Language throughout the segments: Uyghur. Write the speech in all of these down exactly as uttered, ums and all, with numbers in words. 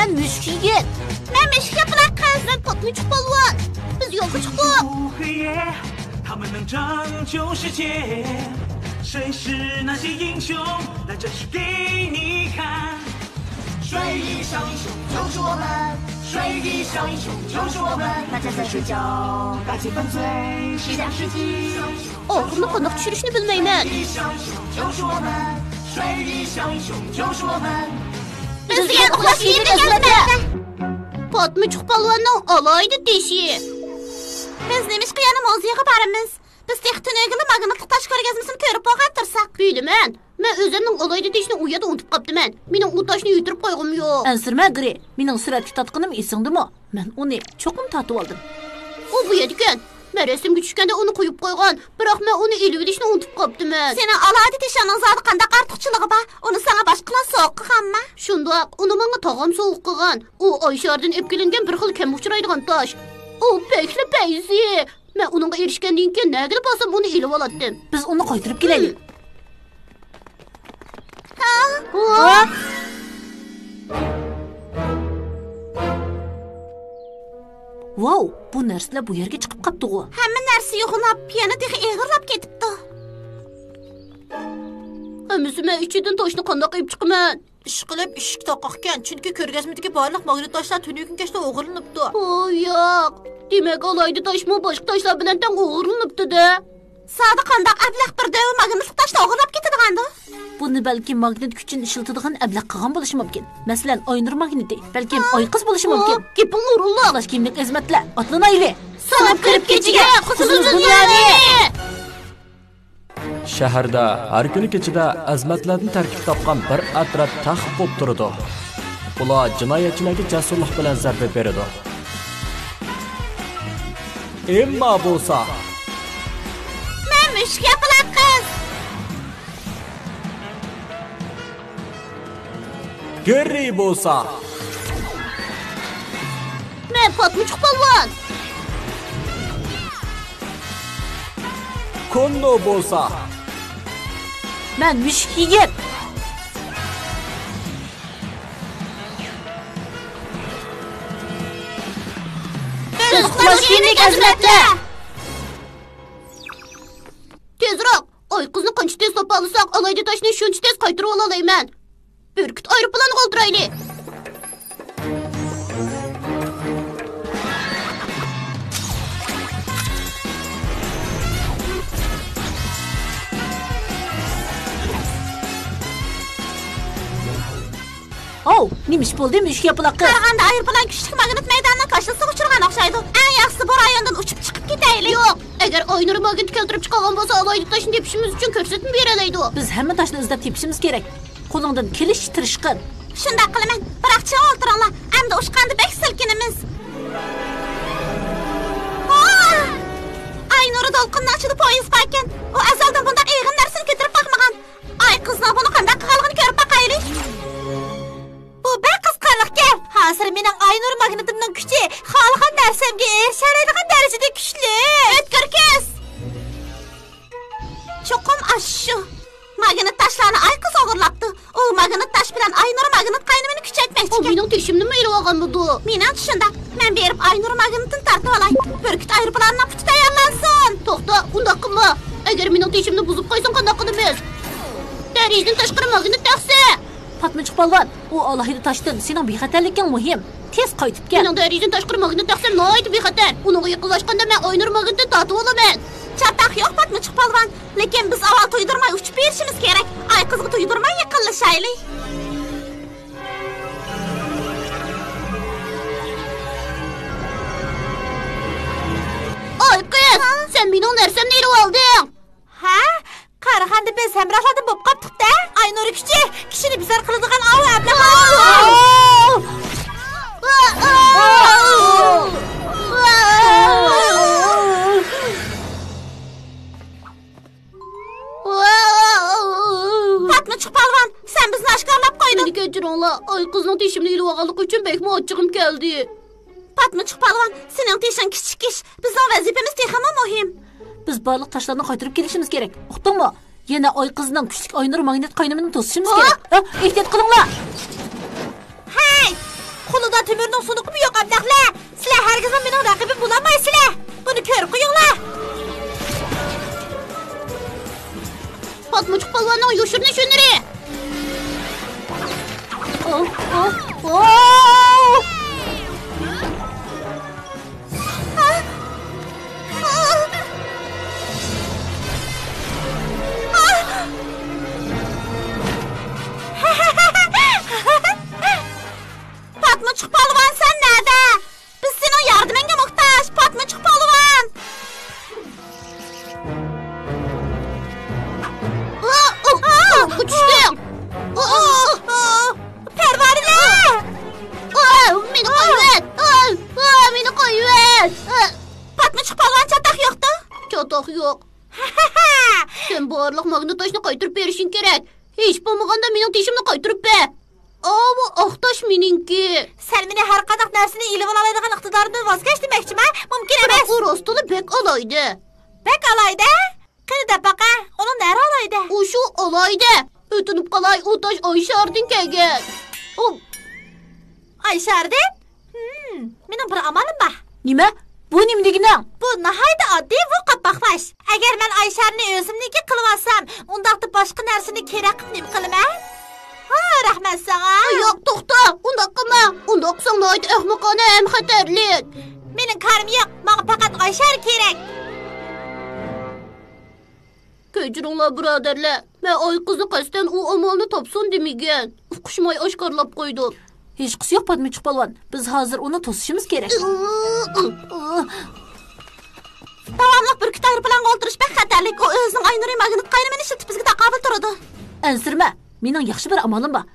مەن مۈشۈك يىگىت. مەن مۈشۈك ياپىلاق قىز. مەن پاتمىچۇق پالۋان. بىز يولغا چىقتۇق. 他们能拯救世界，谁是那些英雄？来，这是给你看。水翼小英雄救是我们，水翼小英雄救是我们。大家在睡觉，大气粉碎，西洋世纪。 ئاغرىنى قانداق چۈشۈرۈشنى بىلمەيمەن. بىز دېگەن ئۇخلاش يېرىدىن ئەزىمەتلەر. پاتمىچۇق پالۋاننىڭ ئالاھىدە تېشى. بىز نېمىشقا يەنە مۇزېيغا بارىمىز؟ بىز تېخى تۈنۈگۈنلا ماگنىتلىق تاش كۆرگەزمىسىنى كۆرۈپ بولغان تۇرساق. بىلىمەن. مەن ئۆزۈمنىڭ ئالاھىدە تېشىنى ئۇ يەردە ئۇنتۇپ قاپتىمەن. مېنىڭ ئۇ تاشنى يۈتۈرۈپ قويغۇم يوق. ئەنسىرىمە، گرى. مېنىڭ سۈرەتكە تارتقىنىم ئېسىڭدىمۇ؟ مەن ئۇنى چوقۇم تارتىۋالدىم. ئۇ بۇ يەردىكەن. مەن رەسىمگە چۈشكەندە ئۇنى قويۇپ قويغان، بىراق مەن ئۇنى ئېلىۋېلىشنى ئۇنتۇپ قاپتىمەن. سېنىڭ ئالاھىدە تېشىڭنىڭ زادى قانداق ئارتۇقچىلىقى بار؟ ئۇنى ساڭا باشقىلار سوۋغا قىلغانمۇ؟ شۇنداق، ئۇنى ماڭا تاغام سوۋغا قىلغان. ئۇ ئاي شارىدىن ئېلىپ كېلىنگەن بىر خىل كەم ئۇچرايدىغان تاش. ئۇ بەكلا پەيزى. مەن ئۇنىڭغا ئېرىشكەندىن كېيىن نەگىلا بارسام ئۇنى ئېلىۋالاتتىم. بىز ئۇنى قايتۇرۇپ كېلەيلى. ھا؟ ۋاۋ، بۇ نەرسىلەر بۇ يەرگە چىقىپ قاپتىغۇ. ھەممە نەرسە يوغىناپ، يەنە تېخى ئېغىرلاپ كېتىپتۇ. ھەممىسى مەن ئىچىدىن تاشنى قانداق ئېلىپ چىقىمەن؟ ئىشقىلىپ ئىشىك تاقاقكەن، چۈنكى كۆرگەزمىدىكى بارلىق ماگنىت تاشلار تۈنۈگۈن كەچتە ئوغرىلىنىپتۇ. ھو، ياق. دېمەك، ئالاھىدە تاشمۇ باشقا تاشلار بىلەن تەڭ ئوغرىلىنىپتۇ-دە. سادى قانداق ئەبلەخ بىر دەۋە ماگنىتلىق تاشنى ئوغرىلاپ كېتىدىغاندۇ؟ بۇنى بەلكىم ماگنىت كۈچىنى ئىشلىتىدىغان ئەبلەخ قىلغان بولۇشى مۇمكىن. مەسىلەن، ئاينۇر ماگنىتى، بەلكىم ئايقىز بولۇشى مۇمكىن. گېپىڭ ئورۇنلۇق. ئۇخلاش كىيىملىك خىزمەتلەر، ئاتلىنايلى. سالام كىرىپ كېچىگە، قۇتۇلدۇق دۇنيانى. شەھەردە ھەر كۈنى كېچىدە ئەزىمەتلەردىن تەركىب تاپقان بىر ئەترەت تەخت بولۇپ تۇرىدۇ. ئۇلار جىنايەتچىلەرگە جەسۇرلۇق بىلەن زەربە بېرىدۇ. ئېمما بولسا، مەن مۈشۈك ياپىلاق قىز. گېررى بولسا، مەن پاتمىچۇق پالۋان. كوننو بولسا، مەن مۈشۈك يىگىت. بىز ئۇخلاش كىيىملىك ئەزىمەتلەر. تېزراق! ئايقىزنى قانچە تېز تاپالىساق، ئالاھىدە تاشنى شۇنچە تېز قايتۇرۇۋالالايمەن. بۈركۈت ئايروپىلانىغا ئولتۇرايلى. ئاۋۇ، نېمە ئىش بولدى مۈشۈك ياپىلاققا؟ قارىغاندا ئايروپىلان كۈچلۈك ماگنىت مەيدانىنىڭ كاشىلىسىغا ئۇچرىغان ئوخشايدۇ. ئەڭ ياخشىسى بۇ رايوندىن ئۇچۇپ چىقىپ كېتەيلى. ياق، ئەگەر ئاينۇر ماگنىت كەلتۈرۈپ چىقارغان بولسا، ئالاھىدە تاشنى تېپىشىمىز ئۈچۈن كۆرسەتمە بېرەلەيدۇ. بىز ھەممە تاشنى ئىزدەپ تېپىشىمىز كېرەك. قولۇڭدىن كېلىشىچە تىرىشقىن. شۇنداق قىلىمەن. بىراق چىڭ ئولتۇرۇڭلار. ئەمدى ئۇچقاندا بەك سىلكىنىمىز. ھا! ئاينۇر دولقۇننىڭ ئىچىدە پويىز باركەن. ئۇ ئەزەلدىن بۇنداق ئېغىر نەرسىنى كۆتۈرۈپ باقمىغان. ئايقىزنىڭ بۇنى قانداق قىلغانلىقىنى كۆرۈپ باقايلى. بۇ بەك قىزىقارلىقكەن. ھازىر مېنىڭ ئاينۇر ماگنىتىمنىڭ كۈچى خالىغان نەرسەمگە ئېرىشەلەيدىغان دەرىجىدە كۈچلۈك. ئۆتكۈر كۆز! چوقۇم ئاشۇ. ماگنىت تاشلارنى ئايقىز ئوغرىلاپتۇ. ئۇ ماگنىت تاش بىلەن ئاينۇر ماگنىت قاينىمىنى ئۇ كۈچەيتمەكچىكەن. مېنىڭ تېشىمنىمۇ ئېلىۋالغانمىدۇ؟ مېنىڭچە شۇنداق. مەن بېرىپ ئاينۇر ماگنىتىنى تارتىۋالاي. بۈركۈت ئايروپىلانىنىڭ پۇتى تەييارلانسۇن. توختا، ئۇنداق قىلما. ئەگەر مېنىڭ تېشىمنى بۇزۇپ قويساڭ قانداق قىلىمىز؟ دەرىجىدىن تاشقىرى ماگنىت تەخسە! پاتمىچۇق پالۋان، ئۇ ئالاھىدە تاشتىن سېنىڭ بىخەتەرلىكىڭ مۇھىم. تېز قايتىپ كەل. مېنىڭ دەرىجىدىن تاشقىرى ماگنىت تەخسەم ناھايىتى بىخەتەر. ئۇنىڭغا يېقىنلاشقاندا مەن ئاينۇر ماگنىتىنى تارتىۋالىمەن. چاتاق يوق، پاتمىچۇق پالۋان. لېكىن بىز ئاۋۋال تۇيدۇرماي ئۇچۇپ بېرىشىمىز كېرەك. ئايقىزغا تۇيدۇرماي يېقىنلىشايلى. ئايقىز، سەن مېنىڭ نەرسەمنى ئېلىۋالدىڭ. ھە؟ قارىغاندا بىز ھەمراھلاردىن بولۇپ قاپتۇق-دە. ئاينۇر كۈچى، كىشىنى بىزار قىلىدىغان ئاۋۇ ئەبلەخ. پاتمىچۇق پالۋان، سەن بىزنى ئاشكارىلاپ قويدۇڭ. مېنى كەچۈرۈڭلار، ئايقىزنىڭ تېشىمنى ئېلىۋالغانلىقى ئۈچۈن بەكمۇ ئاچچىقىم كەلدى. پاتمىچۇق پالۋان، سېنىڭ تېشىڭ كىچىك ئىش. بىزنىڭ ۋەزىپىمىز تېخىمۇ مۇھىم. بىز بارلىق تاشلارنى قايتۇرۇپ كېلىشىمىز كېرەك. ئۇقتۇڭمۇ؟ يەنە ئايقىزنىڭ كۈچلۈك ئاينۇر ماگنىت قاينىمىنى توسۇشىمىز ھا؟ كېرەك. ھە، ئېھتىيات قىلىڭلار! ھەي! قول تۆمۈرنىڭ سۇنۇقىمۇ يوق ئەبلەخلەر! سىلەر ھەرگىزمۇ مېنىڭ رەقىبىم بولالمايسىلەر! بۇنى كۆرۈپ قويۇڭلار! پاتمىچۇق پالۋاننىڭ يوشۇرۇنى شۇنىرى! ئوھ، ئوھ، ئوھ! پاتمىچۇق پالۋان، سەن نەدە؟ بىز سېنىڭ ياردىمىڭگە موھتاج، پاتمىچۇق پالۋان! ئۇچتۇڭ! پەرۋانىلەر! مېنى قويۇۋەت! مېنى قويۇۋەت! پاتمىچۇق پالۋان، چاتاق يوقتۇ؟ چاتاق يوق. سەن بارلىق ماگنىتوشنى قايتۇرۇپ بېرىشىڭ كېرەك. ھېچ بولمىغاندا مېنىڭ تېشىمنى قايتۇرۇپ بەر. ئاۋۇ ئاق تاش مېنىڭكى. سەن مېنى ھەر قانداق نەرسىنى ئېلىۋالالايدىغان ئىقتىدارىمدىن ۋاز كەچ دېمەكچىما؟ مۇمكىن ئەمەس. بىراق ئۇ راستلا بەك ئالاھىدە. بەك ئالاھىدە؟ قېنى دەپ باقە، ئۇنىڭ نەرى ئالاھىدە؟ ئۇ شۇ ئالاھىدە. ئۆتۈنۈپ قالاي، ئۇ تاش ئاي شارىدىن كەلگەن. ئۇ ئاي شارىدىن؟ ھىم، مېنىڭ بىر ئامالىم بار. نېمە؟ بۇ نېمە دېگىنىڭ؟ بۇ ناھايىتى ئاددىي، بۇ قاپقاقباش. ئەگەر مەن ئاي شارىنى ئۆزۈمنىڭكى قىلىۋالسام، ئۇنداقتا باشقا نەرسىنى كېرەك قىلىپ نېمە قىلىمەن؟ ھا، رەھمەت ساڭا. ياق، توختا، ئۇنداق قىلما. ئۇنداق قىلساڭ ناھايىتى ئەخمىقانە ھەم خەتەرلىك. مېنىڭ كارىم يوق، ماڭا پەقەت ئاي شارى كېرەك. كەچۈرۈڭلار، بۇرادەرلەر. مەن ئاي قىزنى قەستەن ئۇ ئامالنى تاپسۇن دېمىگەن. ئۇقۇشماي ئاشكارىلاپ قويدۇم. ھېچقىسى يوق، پاتمىچۇق پالۋان. بىز ھازىر ئۇنى توسۇشىمىز كېرەك. داۋاملىق بۈركۈت ئايروپىلانغا ئولتۇرۇش بەك خەتەرلىك. ئۇ ئۆزىنىڭ ئاينۇرى ماگنىت قاينىمىنى ئىشلىتىپ بىزگە تاقابىل تۇرىدۇ. ئەنسىرىمە، مېنىڭ ياخشى بىر ئامالىم بار.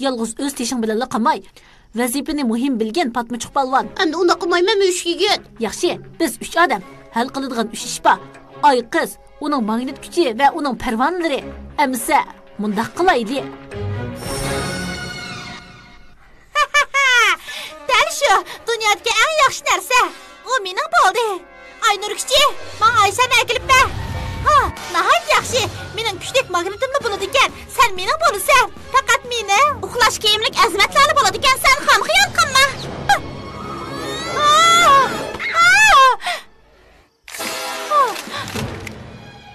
يالغۇز ئۆز تېشىڭ بىلەنلا قالماي، ۋەزىپىنى مۇھىم بىلگىن، پاتمىچۇق پالۋان. ئەمدى ئۇنداق قىلمايمەنمۇ، مۈشۈك يىگىت؟ ياخشى، بىز ئۈچ ئادەم. ھەل قىلىدىغان ئۈچ ئىش بار. ئاي قىز، ئۇنىڭ ماگنىت كۈچى ۋە ئۇنىڭ پەرۋانىلىرى. ئەمىسە، مۇنداق قىلايلى. دەل شۇ، دۇنيادىكى ئەڭ ياخشى نەرسە. ئۇ مېنىڭ بولدى. ئاينۇر كۈچى، ماڭا ئايشارنى ئەكېلىپ بەر. ھا، ناھايىتى ياخشى. مېنىڭ كۈچلۈك ماگنىتىملا بولىدىكەن. سەن مېنىڭ بولىسەن. پەقەت مېنى. ئۇخلاش كىيىملىك ئەزىمەتلەرلا بولىدىكەن. سەن خام خىيال قىلما.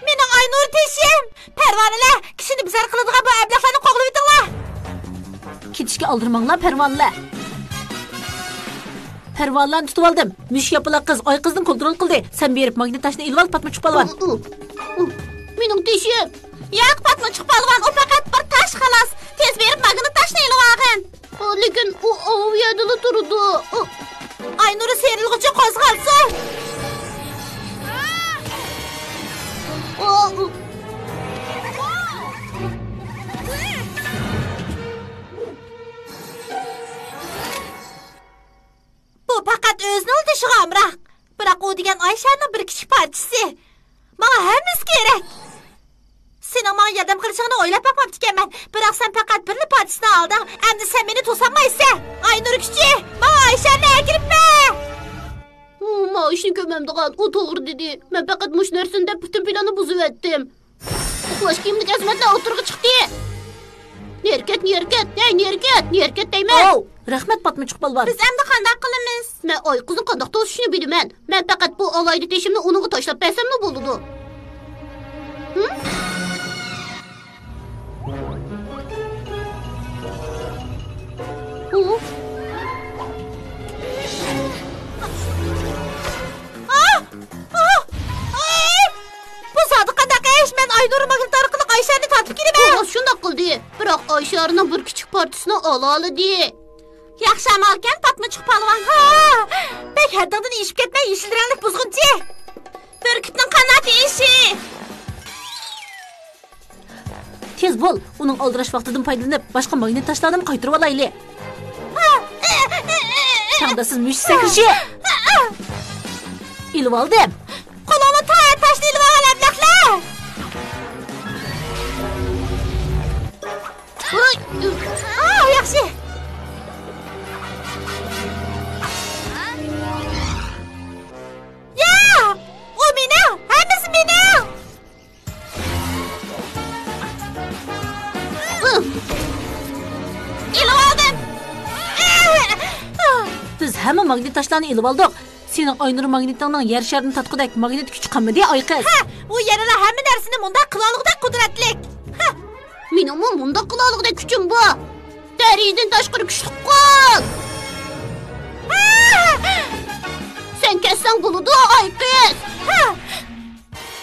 مېنىڭ ئاينۇر تېشىم! پەرۋانىلەر، كىشىنى بىزار قىلىدىغان بۇ ئەبلەخلەرنى قوغلىۋېتىڭلار! كېتىشكە ئالدىرىماڭلار، پەرۋانىلەر! پەرۋانىلەرنى تۇتۇۋالدىم. مۈشۈك ياپىلاق قىز ئاي قىزنى كونترول قىلدى. سەن بېرىپ ماگنىت تاشنى ئېلىۋال، پاتمىچۇق پالۋان. مېنىڭ تېشىم! ياق، پاتمىچۇق پالۋان، ئۇ پەقەت بىر تاش، خالاس. تېز بېرىپ ماگنىت تاشنى ئېلىۋالغىن. لېكىن ئۇ ئاۋۇ يەردىلا تۇرىدۇ. ئاينۇرى سىيرىلغۇچە قوزغالسۇن! بۇ پەقەت ئۆزىنىڭلا تېشىغا ئامراق. بىراق ئۇ دېگەن ئاي شارىنىڭ بىر كىچىك پارچىسى. ماڭا ھەممىسى كېرەك. سېنىڭ ماڭا ياردەم قىلىشىڭنى ئويلاپ باقماپتىكەنمەن. بىراق سەن پەقەت بىرلا پارچىسىنى ئالدىڭ. ئەمدى سەن مېنى توسالمايسەن. ئاينۇر كۈچى، ماڭا ئاي شارىنى ئەكىرىپ بەر! ئۇ مائاشنى كۆمەمدىغان، ئۇ توغرا دېدى. مەن پەقەت مۇشۇ نەرسىنى دەپ پۈتۈن پىلاننى بۇزۇۋەتتىم. ئۇخلاش كىيىملىك ئەزىمەتلەر ئوتتۇرىغا چىقتى. نېرى كەت، نېرى كەت، ھەي، نېرى كەت، نېرى كەت دەيمەن. ئاۋۇ، رەھمەت، پاتمىچۇق پالۋان. بىز ئەمدى قانداق قىلىمىز؟ مەن ئاي قىزنى قانداق توسۇشنى بىلىمەن. مەن پەقەت بۇ ئالاھىدە تېشىمنى ئۇنىڭغا تاشلاپ بەرسەملا بولىدۇ. ھىم؟ ئۇ؟ ئاھ! ئاھ! ئاي! بۇ زادى قانداق ئىش؟ مەن ئاينۇر ماگنىت ئارقىلىق ئايشارنى تارتىپ كېلىمەن. ئۇ شۇنداق قىلدى. بىراق ئايشارنىڭ بىر كىچىك پارچىسىنى ئالالىدى. ياخشى ئامالكەن، پاتمىچۇق پالۋان. ھا! بەك ھەددىڭدىن ئېشىپ كەتمە، يېشىل رەڭلىك بۇزغۇنچى. بۈركۈتنىڭ قانات ئېشى. تېز بول، ئۇنىڭ ئالدىراش ۋاقتىدىن پايدىلىنىپ، باشقا ماگنىت تاشلارنىمۇ قايتۇرۇۋالايلى. چاڭداسسىز مۈشۈك سەكرىشى. ئېلىۋالدىم. قولۇڭنى تايا، تاشنى ئېلىۋالغان ئەبلەخلەر! ھوي! ئا، ياخشى. يا! ئۇ مېنىڭ! ھە! ئېلىۋالدىم! ھەممە ماگنىت تاشلارنى ئېلىۋالدۇق. سېنىڭ ئاينۇر ماگنىتىڭنىڭ يەر شارىنى تارتقۇدەك ماگنىت كۈچى قالمىدى، ئايقىز. ھە، ئۇ يەنىلا ھەممە نەرسىنى مۇنداق قىلالىغۇدەك قۇدرەتلىك. ھە. مېنىڭمۇ مۇنداق قىلالىغۇدەك كۈچۈم بار. دەرىجىدىن تاشقىرى كۈچلۈك قول. ھە. سەن كەتسەڭ بولىدۇ، ئايقىز. ھە.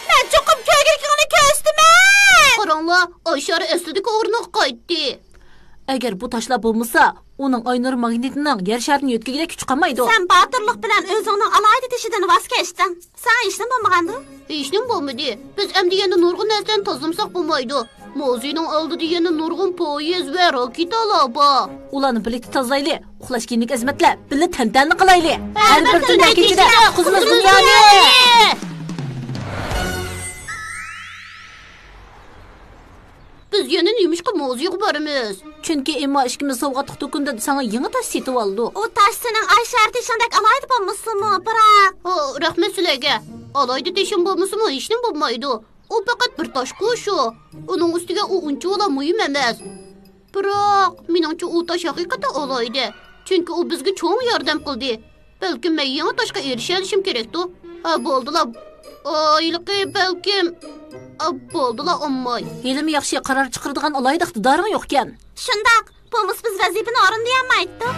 مەن چوقۇم كۆرگۈلۈكۈڭنى كۆرسىتىمەن! قاراڭلار، ئاي شارى ئەسلىدىكى ئورنىغا قايتتى. ئەگەر بۇ تاشلار بولمىسا، ئۇنىڭ ئاينۇر ماگنىتىنىڭ يەر شارىنى يۆتكىگۈدەك كۈچى قالمايدۇ. سەن باتۇرلۇق بىلەن ئۆزۈڭنىڭ ئالاھىدە تېشىدىن ۋاز كەچتىڭ. ساڭا ھېچنېمە بولمىغاندۇ؟ ھېچنېمە بولمىدى. بىز ئەمدى يەنە نۇرغۇن نەرسىلەرنى تازىلىمىساق بولمايدۇ. مۇزېينىڭ ئالدىدا يەنە نۇرغۇن پويىز ۋە راكېتالار بار. ئۇلارنى بىرلىكتە تازىلايلى. ئۇخلاش كىيىملىك ئەزىمەتلەر، بىللە تەنتەنە قىلايلى. ھەر بىر تۈندە كېچىدە قۇزىمىز دۇنيانى. بىز يەنە نېمىشقا مۇزېيغا بارىمىز؟ چۈنكى ئېمما ئىككىمىز سوۋغاتلىق دۇكىنىدىن ساڭا يېڭى تاش سېتىۋالدۇق. ئۇ تاش سېنىڭ ئاي شارى تېشىڭدەك ئالاھىدە بولمىسىمۇ، بىراق. ھو، رەھمەت سىلەرگە. ئالاھىدە تېشىم بولمىسىمۇ ھېچنېمە بولمايدۇ. ئۇ پەقەت بىر تاشقۇ شۇ. ئۇنىڭ ئۈستىگە ئۇ ئۇنچىۋالا مۇھىم ئەمەس. بىراق، مېنىڭچە ئۇ تاش ھەقىقەتەن ئالاھىدە. چۈنكى ئۇ بىزگە چوڭ ياردەم قىلدى. بەلكىم مەن يېڭى تاشقا ئېرىشەلىشىم كېرەكتۇ. ھە، بولدىلا. ئايلىقى بەلكىم. ئا، بولدىلا، ئامماي. ھېلىمۇ ياخشى قارار چىقىرىدىغان ئالاھىدە ئىقتىدارىڭ يوقكەن. شۇنداق. بولمىسا بىز ۋەزىپىنى ئورۇندىيالمايتتۇق.